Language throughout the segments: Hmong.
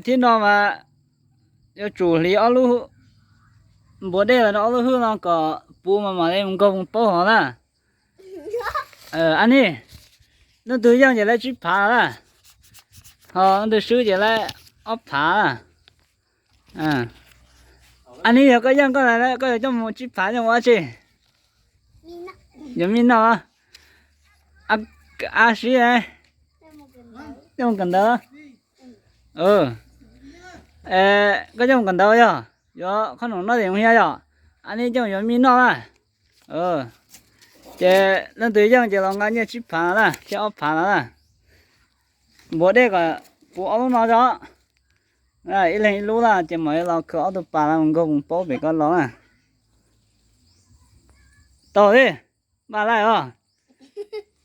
Thib no mas yuav tsum hliv ob lub npua dej los rau ob lub hwj no kom puv mas mam li mus nkaug mus paub hov na. Ab ni, leej twg yeej ces lawv tsib phav na, ho leej twg swb ces lawv ob phav na. Ab ni, yog koj yeej koj, koj yuav coj mus tsib phav coj mus ua tsi? Yuav mij noj. A, sib, coj mus kawm ntawv. Koj coj mus kawm ntawv yog yuav qhob noom noj tim mus hiab yog? Ab ni coj mus yuav mij noj na. Ces leej twg yeej ces los nqa nyiaj tsib phav na thiab ob phav na. Npua dej kom puv ob lub no tso. Ib leeg ib lub na ces mam li los khwv ob tug pas no mus nkaug mus paub pem koj los na. Tau li, npaj laj os.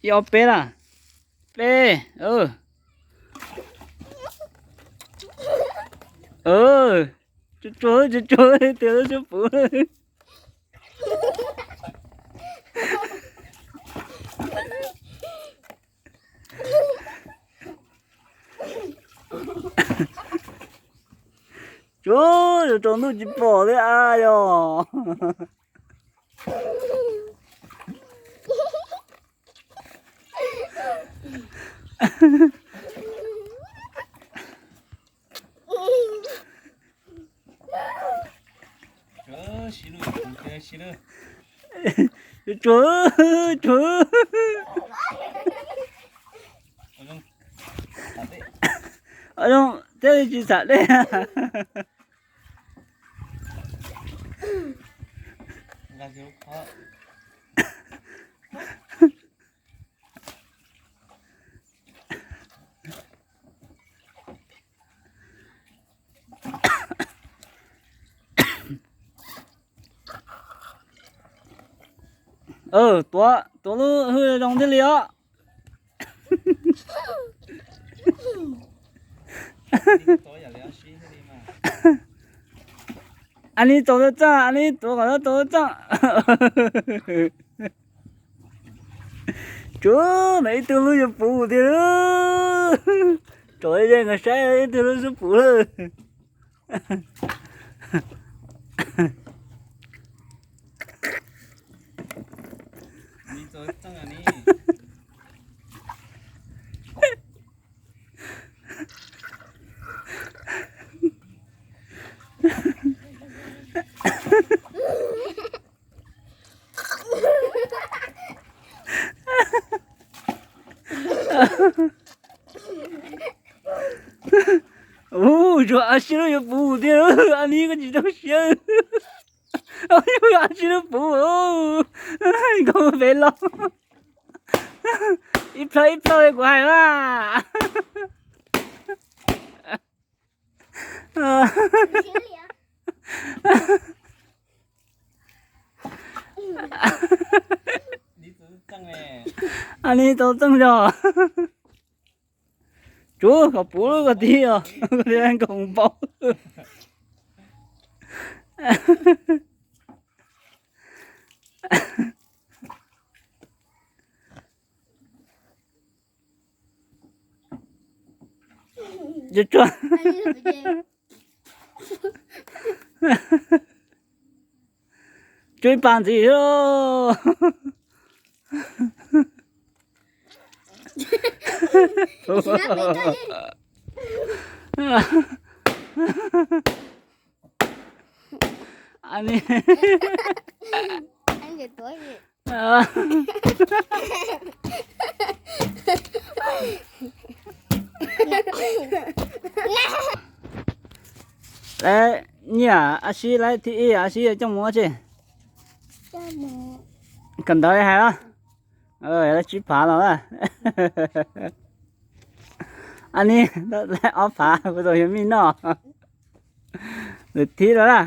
Ib ob peb na. Peb. Tsuag tsuag, tsuag tsuag, tus lub xub puv. Tsuag, tsaus ntuj tsis pom li a yog. Tsuag, tsuag. Zoo thiaj li tsis xam dej. Tuav, tuav lub hwj zoo thiaj li os. Ab ni tau txaj, ab ni tuav kom tau txaj. Tsuag, ib tug lub yuav puv tiag. Tsom ze nkawd saib ib tug lub xub puv lawm. Ua, tsuag, ab sib lub yuav puv tiag, ab ni koj tsis tau siab. Ab sib lub puv, nkaug pem los. Ib plhaw ib plhaw li kuv hais na. Ab ni tau txeej yog. Tsuag, kom puv lub koj tib os, koj tib nkaus npaum. Tsuag, tsuag ib pas ntxiv. Ab ni. Lawv nyiaj ab sib lawv thib ib, ab sib yuav coj mus ua tsi? Kawm ntawv hais los? Lawv tsib phav los na. Ab ni, lawv ob phav kuv tau yuav mij noj. Lwm thib los na.